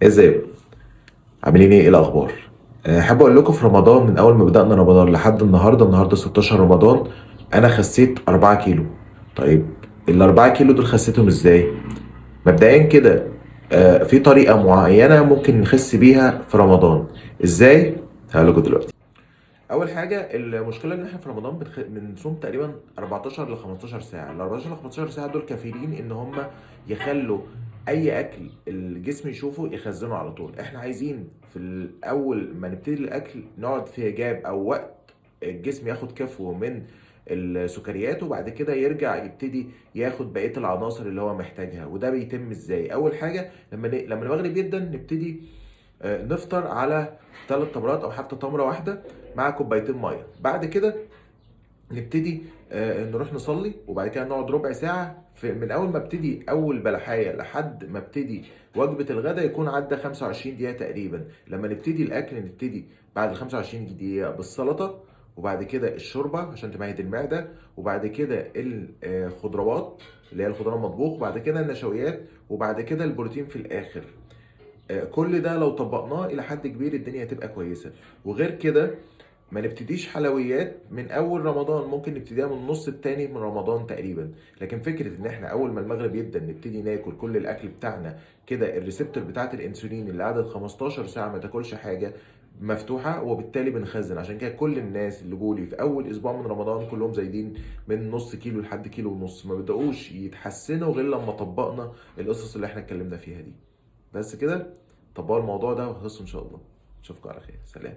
ازيكم؟ عاملين ايه؟ ايه الاخبار؟ حابب اقول لكم في رمضان، من اول ما بدأنا رمضان لحد النهارده 16 رمضان، انا خسيت 4 كيلو. طيب ال 4 كيلو دول خسيتهم ازاي؟ مبدئيا كده في طريقة معينة ممكن نخس بيها في رمضان. ازاي؟ هقول لكم دلوقتي. اول حاجة، المشكلة ان احنا في رمضان بنصوم تقريبا 14 ل 15 ساعة. ال 14 ل 15 ساعة دول كافيين ان هم يخلوا اي اكل الجسم يشوفه يخزنه على طول. احنا عايزين في الاول ما نبتدي الاكل نقعد في gap او وقت الجسم ياخد كفوه من السكريات، وبعد كده يرجع يبتدي ياخد بقية العناصر اللي هو محتاجها. وده بيتم ازاي؟ اول حاجة لما المغرب يبدا نبتدي نفطر على 3 تمرات او حتى تمره واحدة مع كوبايتين مية. بعد كده نبتدي نروح نصلي، وبعد كده نقعد ربع ساعة من اول ما ابتدي اول بلحايه لحد ما ابتدي وجبة الغداء يكون عدى 25 دقيقة تقريبا. لما نبتدي الاكل نبتدي بعد ال 25 دقيقة بالسلطة، وبعد كده الشوربة عشان تمهد المعدة، وبعد كده الخضروات اللي هي الخضار المطبوخ، وبعد كده النشويات، وبعد كده البروتين في الاخر. كل ده لو طبقناه الى حد كبير الدنيا هتبقى كويسة. وغير كده ما نبتديش حلويات من اول رمضان، ممكن نبتديها من النص التاني من رمضان تقريبا. لكن فكرة ان احنا اول ما المغرب يبدا نبتدي ناكل كل الاكل بتاعنا كده، ال receptor بتاعت الانسولين اللي قعدت 15 ساعة ما تاكلش حاجة مفتوحة، وبالتالي بنخزن. عشان كده كل الناس اللي جولي في اول اسبوع من رمضان كلهم زايدين من نص كيلو لحد كيلو ونص، ما بدأوش يتحسنوا غير لما طبقنا القصص اللي احنا اتكلمنا فيها دي. بس كده طبقوا الموضوع ده وخلصوا ان شاء الله. اشوفكم على خير، سلام.